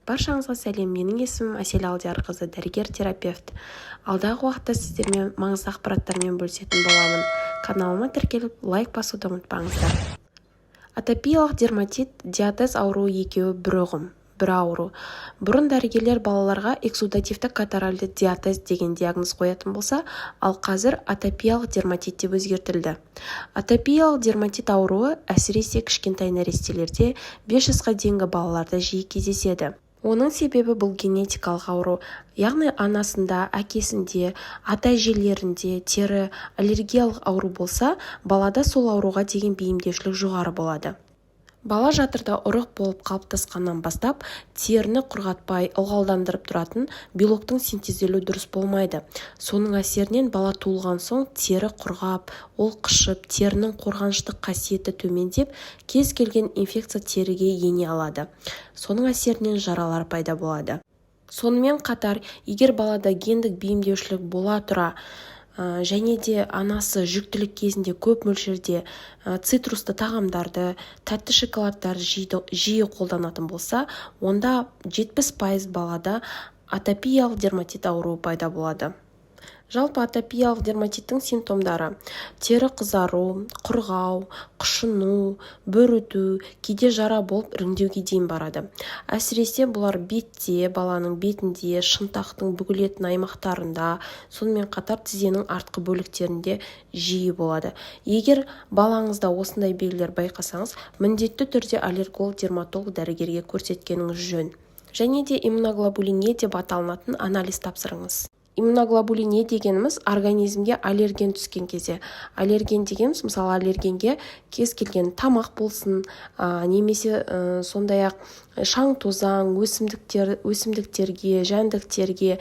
Баршаңызға сәлем! Менің есімім Әсел Алдиярқызы, дәрігер-терапевт. Алдағы уақытта сіздермен маңызды ақпараттармен бөлісетін боламын. Каналыма тіркеліп, лайк басуды ұмытпаңыздар. Атопиялық дерматит, диатез ауруы екеуі бір ұғым, бір ауру. Бұрын дәрігерлер балаларға экссудативті катаральды диатез деген диагноз қоятын болса, ал қазір атопиялық дерматит деп өзгертілді. Атопиялық дерматит ауруы әсіресе кішкентай нәрестелерде, 5 жасқа дейінгі балаларда жиі кездеседі. Оның себебі бұл генетикалық ауру, яғни анасында, әкесінде, ата-әжелерінде тері аллергиялық ауру болса, балада сол ауруға деген бейімделушілік жоғары болады. Бала жатырда ұрық болып қалыптасқаннан бастап теріні құрғатпай, ылғалдандырып тұратын белоктың синтезделуі дұрыс болмайды. Соның әсерінен бала туылған соң тері құрғап, ол қышып, терінің қорғаныштық қасиеті төмендеп, кез келген инфекция теріге ене алады. Соның әсерінен жаралар пайда болады. Сонымен қатар, егер балада гендік бейімделушілік бола тұра және де анасы жүктілік кезінде көп мөлшерде цитрусты тағамдарды, тәтті шоколадтарды жиі қолданатын болса, онда 70% балада атопиялық дерматит ауруы пайда болады. Жалпы, атопиялық дерматиттің симптомдары: тері қызару, құрғау, қышыну, бөріту, кейде жара болып іріңдеуге дейін барады. Әсіресе бұлар бетте, баланың бетінде, шынтақтың бүгілетін аймақтарында, сонымен қатар тізенің артқы бөліктерінде жиі болады. Егер балаңызда осындай белгілер байқасаңыз, міндетті түрде аллерголог, дерматолог дәрігерге көрсеткеніңіз жөн. Және де иммуноглобулин Е деп аталынатын анализ тапсырыңыз. Иммуноглобулин Е дегеніміз организмге аллерген түскен кезде. Аллерген дегеніміз, мысалы, аллергенге кез келген тамақ болсын немесе сондай ақ шаң тозаң, өсімдіктерге, жәндіктерге,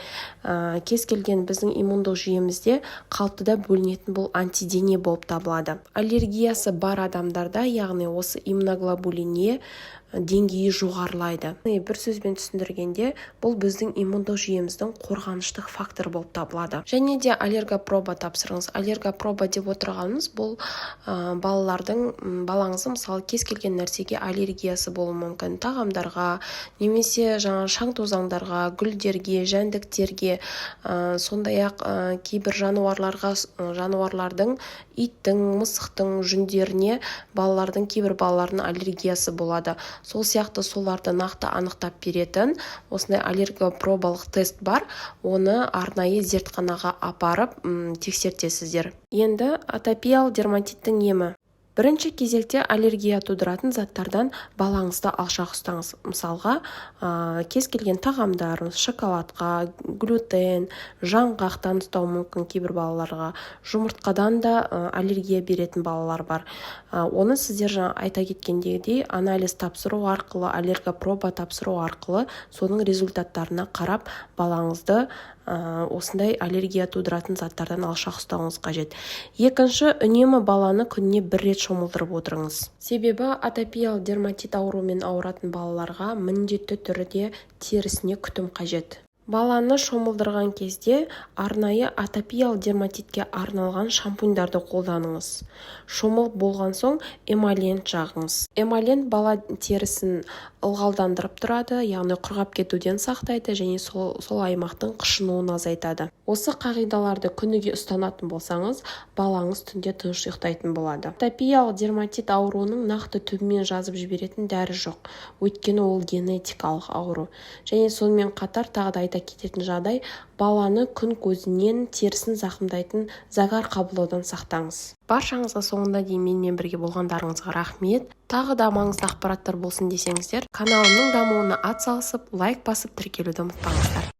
кез келген біздің иммундық жүйемізде қалыптыда бөлінетін бұл антидене болып табылады. Аллергиясы бар адамдарда, яғни осы иммуноглобулин Е деңгейі жоғарылайды. Бір сөзбен түсіндіргенде, бұл біздің иммундық жүйеміздің қорғаныштық факторы болып табылады. Және де аллергопроба тапсырыңыз. Аллергопроба деп отырғанымыз бұл балалардың, балаңыздың, мысалы, кез келген нәрсеге аллергиясы болуы мүмкін: тағамдарға немесе жаңа шаң тозаңдарға, гүлдерге, жәндіктерге, сондай ақ кейбір жануарларға, жануарлардың, иттің, мысықтың жүндеріне балалардың, кейбір балалардың аллергиясы болады. Сол сияқты соларды нақты анықтап беретін осындай аллергопробалық тест бар. Оны арнайы зертханаға апарып тексертесіздер. Енді атопиялық дерматиттің емі. Бірінші кезекте аллергия тудыратын заттардан балаңызды алшақ ұстаңыз. Мысалға, кез келген тағамдар, шоколадқа, глютен, жаңғақтан ұстау мүмкін. Кейбір балаларға жұмыртқадан да аллергия беретін балалар бар. Оны сіздер жаңа айта кеткендегідей анализ тапсыру арқылы, аллергопроба тапсыру арқылы, соның результаттарына қарап балаңызды осындай аллергия тудыратын заттардан алшақ ұстауыңыз қажет. Екінші, үнемі баланы күніне бір рет шомылдырып отырыңыз. Себебі атопиялық дерматит ауруымен ауыратын балаларға міндетті түрде терісіне күтім қажет. Баланы шомылдырған кезде арнайы атопиялық дерматитке арналған шампуньдарды қолданыңыз. Шомылып болған соң эмолент жағыңыз. Эмолент бала терісін ылғалдандырып тұрады, яғни құрғап кетуден сақтайды және сол аймақтың қышынуын азайтады. Осы қағидаларды күніге ұстанатын болсаңыз, балаңыз түнде тыныш ұйықтайтын болады. Атопиялық дерматит ауруының нақты түбімен жазып жіберетін дәрі жоқ, өйткені ол генетикалық ауру. Және сонымен қатар тағы да айта кететін жағдай: баланы күн көзінен, терісін зақымдайтын загар қабылдаудан сақтаңыз. Баршаңызға соңына дейін менімен бірге болғандарыңызға рахмет! Тағы да маңызды ақпараттар болсын десеңіздер, каналымның дамуына атсалысып, лайк басып, тіркелуді ұмытпаңыздар.